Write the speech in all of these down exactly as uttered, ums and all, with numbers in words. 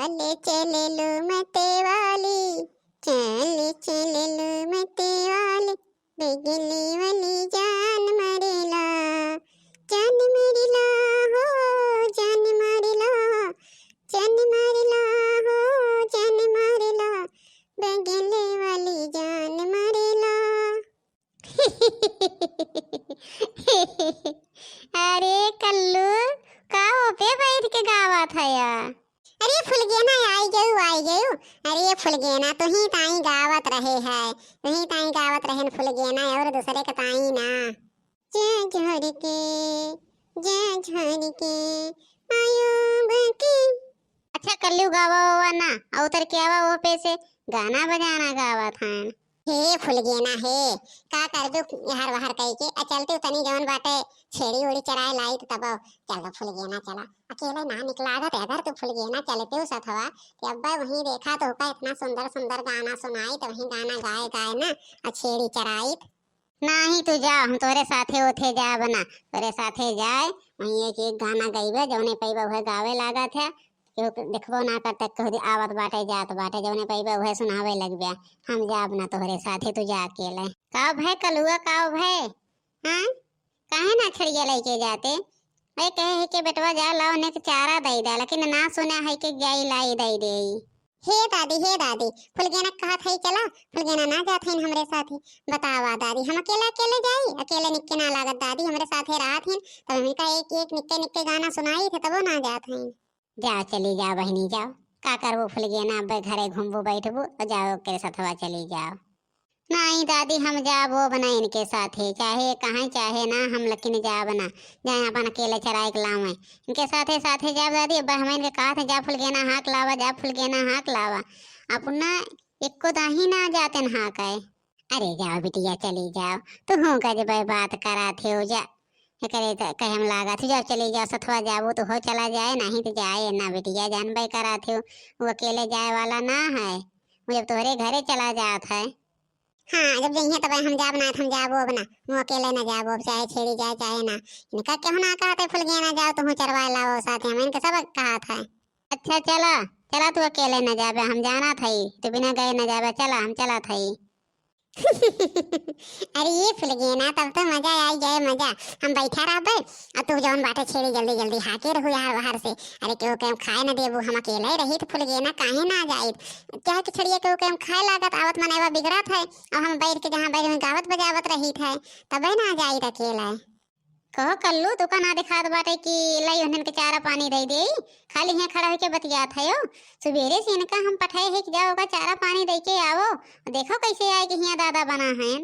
चले चले लो मते वाली, चले चले लो मते वाली, बगले वाली जान मारेला, जान मारेला हो, जान मारेला, जान मारेला हो, जान मारेला, बगले वाली जान मारेला। अरे कल्लू, का ओपे बैठ के गावत हया? अरे फुलगेना, आई गयू, आई गयू। अरे फुलगेना, तुही ताई गावत रहे है, तुही ताई गावत रहे न फुलगेना, और दूसरे के ताई ना। जा झर के, जा झर के, आयो बकी। अच्छा कल्लू, गावा वावा ना, उतर के आवा ओपे से, गाना बजाना गावत हन। हे फुलगेना हे, का कर दू हर वहर कई के, आ चलते तनी जवन बाटे छेड़ी उड़ी चराए लाई त तब चल दो फुलगेना चला। अकेले ना निकला जात अगर तू फुलगेना चलते हो सथवा, ते अब्बा वहीं देखा तो का इतना सुंदर सुंदर गाना सुनाई, तो वहीं गाना गाए गाए ना आ छेड़ी चराई। नाही तू जा, हम तोरे साथे ओथे जाब ना, तोरे साथे जाए वहीं एक एक गाना गईबे, जौने पैबे उहे गावे लागत है। केहू के देखबो ना करते, केहू दे आवत बाटे, जात बाटे, जौने पइबे उहे सुनावे लगबे। हम जाब ना तोहरे साथे, तू जा अकेले। का भय कलुआ, का भय? हाँ? काहे ना छड़िया लइके जाते? ए कहे है कि बेटवा जा लाओ, ने के चारा दई दे, लेकिन ना सुने है कि जाई लाई दई दे। हे दादी, हे दादी, फुलगेना कहत है चला, फुलगेना ना जात है हमरे साथे। बतावा दादी, हम अकेले अकेले जाई? अकेले निक्के ना लागत दादी, हमरे साथे रहत हैं, तब हमका एक एक निक्के निक्के गाना सुनाई थे, तबो ना जात हैं। जाओ, चली जाओ बहिनी, जाओ। का करबो फुलगेना, अब्बे घरे घूमबो बैठबो, और जाओ ओकरे सथवा चली जाओ। नाहीं दादी, हम जाबो बना इनके साथे, चाहे कहाँ चाहे ना, हम लेकिन जाब ना, जाए अपन अकेले चराए के लावे। इनके साथे साथे जाब दादी, अब्बे हम इनके कहत हैं, जा फुलगेना हाँक लावा, जा फुलगेना हाँक लावा। अपना एको दाही ना जाते न हाँक है। अरे जाओ बिटिया, चली जाओ, तुहूँ गजबै बात करात हो जा। एकरे त कहे हम लागत हो, जाओ चली जाओ, सथवा जाबो तो हो चला जाए, नहीं तो जाए ना बिटिया, जानबै करात हो, वो अकेले जाए वाला ना है, वो जब तोहरे घरे चला जात है। हाँ, जब जइहे तब हम जाब ना, हम जाबो अब ना, वो अकेले ना जाबो, अब चाहे छेड़ी जाए चाहे ना। इनका केहू ना कहत है फुलगेना जाओ, तुहूँ चरवाए लाओ साथे, हम इनके सब कहत है। अच्छा चला, चला तू अकेले ना जाबे, हम जानत हई, तू बिना गए ना जाबे, चला हम चलत हई। अरे ये फुलगेना, तब तो मजा आई जाए मजा। हम बैठा रहबे, और तू जौन बाटे छेड़ी जल्दी जल्दी हाके रहू यार बाहर से। अरे केहू के हम खाए न देबू, हम अकेले रही तो फुलगेना काहे ना जाइत? क्या कि छड़िया केहू के हम खाए लागत आवत मनवा बिगड़त है, और हम बैठ के जहाँ बैठ में गावत बजावत रही थे, तबे ना जाइत अकेले। कहो कल्लू, तू का ना दिखात बाटे कि लाई उन्हन के चारा पानी दे दे, खाली यहाँ खड़ा होके बतियात है हो। सुबेरे से इनका हम पठाए है कि जाओ ओका चारा पानी दे के आओ, देखो कैसे आए कि हियाँ दादा बना हैं।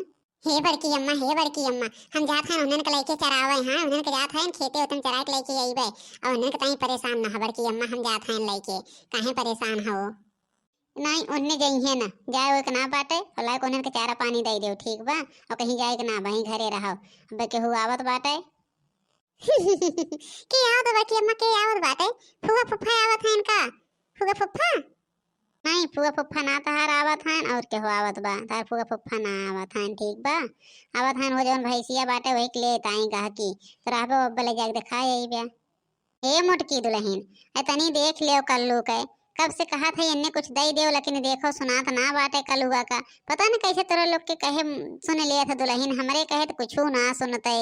हे बड़की अम्मा, हे बड़की अम्मा, हम जात हैं उन्हन के लेके चरावे हैं, उन्हन के जात हैं खेते उतन चराए के लेके अइबे, और उन्हन के ताई परेशान ना हो बड़की अम्मा, हम जात हैं लेके, काहे परेशान हो? नाहीं, ओन्ने जइहें ना, जाए ओए के ना बाटे, और लाए के ओन्हन के चारा पानी दे देउ, ठीक बा? और कहीं जाए के ना, वहीं घरे रहो। अब केहू आवत बाटे? के आवत बा कि अम्मा, के आवत बाटे? फुआ फुफ्फा आवत हैं इनका? फुआ फुफ्फा? नाहीं, फुआ फुफ्फा ना तहार आवत हैं, और केहू आवत बा? तार फुआ फुफ्फा ना आवत हैं, ठीक बा? आवत हैं वो जौन भैंसिया बाटे, वही के ले ताई गहकी, तो रहबे अब ले जाके दिखाए अइबे। ए मोटकी दुलहिन, ए तनी देख लेव कल्लू के। कब से कहत है एन्ने कुछ दई देव, लेकिन देखो सुनात ना बाटे कलुआ का। पता न कैसे तोरा लोग के कहे सुन लेत है दुलहिन, हमरे कहे त कुछू ना सुनते।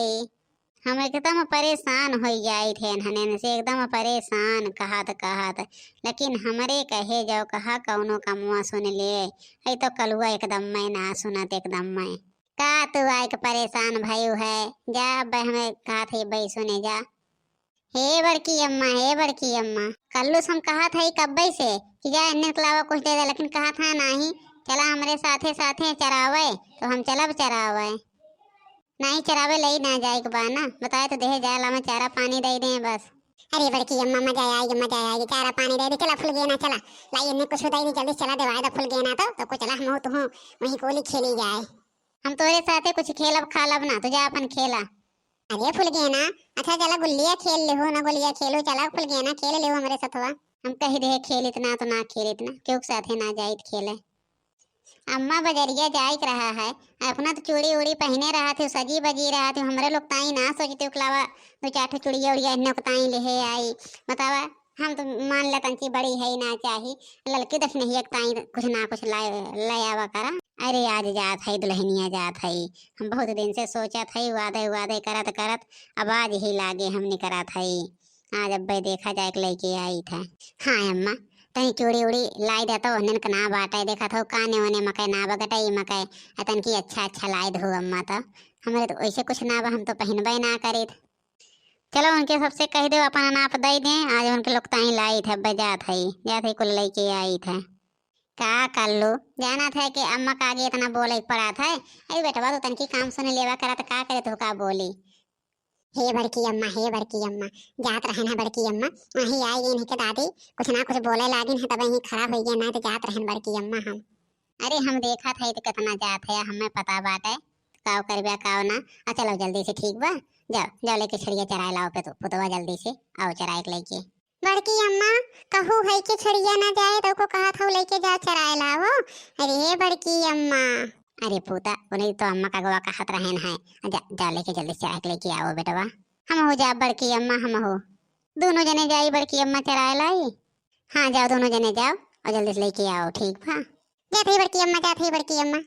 हम एकदम परेशान होइ जाइत है इन्हने से, एकदम परेशान कहत कहत। लेकिन हमरे कहे जाओ कहा कौनो कमवा सुन ले, ऐ तो कलुआ एकदम मैं ना सुनत, एकदम मैं। का तू आइके परेशान भयू है? जा अब हमें कहत है बई सुने जा। हे बड़की अम्मा, हे बड़की अम्मा, कल्लू से हम कहत हई कब्बे से कि जा एन्ने के लावा कुछ दे दे, लेकिन कहत है नाही, चला हमरे साथे साथे चरावे, तो हम चलब चरावे। नाही चरावे लई ना जाए के बा ना, बताए तो देहे जाए लावे चारा पानी दे दे बस। अरे बड़की अम्मा, मजा आएगी, मजा आएगी, चारा पानी दे दे, चला फुलगेना चला, लाई एन्ने कुछ दे दे, जल्दी चला देवाए दा फुलगेना तो, तो कुछ चला हम तो हूँ वहीं गोली खेली जाए। हम तोरे साथे कुछ खेलब खालब ना, तू जा अपन खेला। अरे फुलगेना, अच्छा चला गुल्लिया खेल लेहू ना, गुल्लिया खेलू, चला फुलगेना खेल लेहू हमरे सथवा। हम कही देहे खेलित ना तो ना खेलित ना, केहू के साथे ना जाइत खेले। अम्मा बजरिया जाइक रहा है, अपना तो चूड़ी उड़ी पहिने रहा थे, सजी बजी रहा थे, हमरे लोग ताई ना सोचते उकलावा दो चार ठो चूड़िया उड़िया इन्ने को ताई लेहे आई। बतावा, हम तो मान लेतन कि बड़ी है ना चाही, ललकी दखिनहिया के ताई कुछ ना कुछ लाए, ले आवा करा। अरे आज जात है दुल्हनिया, जात है। हम बहुत दिन से सोचत है, वादे वादे करत करत अब आज ही लागे हमनी करत है। आज अब्बे देखा जाए के लइके आई थे। हाँ अम्मा, तनी चूड़ी उड़ी लाई देतो, ओहनन के ना बाटे, देखत हो काने ओने मकई ना बा, गटई मकई, आ तनकी अच्छा अच्छा लाई दहो अम्मा। तो हमरे तो वैसे कुछ ना बा, हम तो पहिनबे ना करीत। चलो उनके सबसे कह दो अपन नाप दे दें, आज उनके लोग ताई लाई थे, अब्बे जात है, जात है कुल लइके आई थे। का कल्लू, जाना था कि अम्मा का आगे इतना बोले के पड़ा था। अरे बेटवा तो तनकी काम सुने लेवा करा तो का करे तो का बोली। हे बड़की अम्मा, हे बड़की अम्मा, जात रहन है बड़की अम्मा, वहीं आई गई के दादी, कुछ ना कुछ बोले लागिन है तब यहीं खड़ा हो गया, ना तो जात रहन बड़की अम्मा हम। अरे हम देखत है तो कितना जात है, हमें पता बाटे, काव करबे काव ना। आ चलो जल्दी से, ठीक बा, जाओ जाओ लेके छड़िया चराए लाओ पे तो पुतवा जल्दी से, आओ चराए के लेके। बड़की अम्मा, कहू है कि छड़िया ना जाए तो को कहा था लेके जा चराए लाओ। अरे बड़की अम्मा। अरे पूता, उन्हें तो अम्मा का अगवा कहत रहन है, जा जा लेके जल्दी से चराए के लेके आओ बेटवा। हम हो जा बड़की अम्मा, हम हो। दोनों जने जाई बड़की अम्मा चराए लाई। हाँ जाओ दोनों जने जाओ और जल्दी से लेके आओ, ठीक बा। जात ही बड़की अम्मा, जात ही बड़की अम्मा।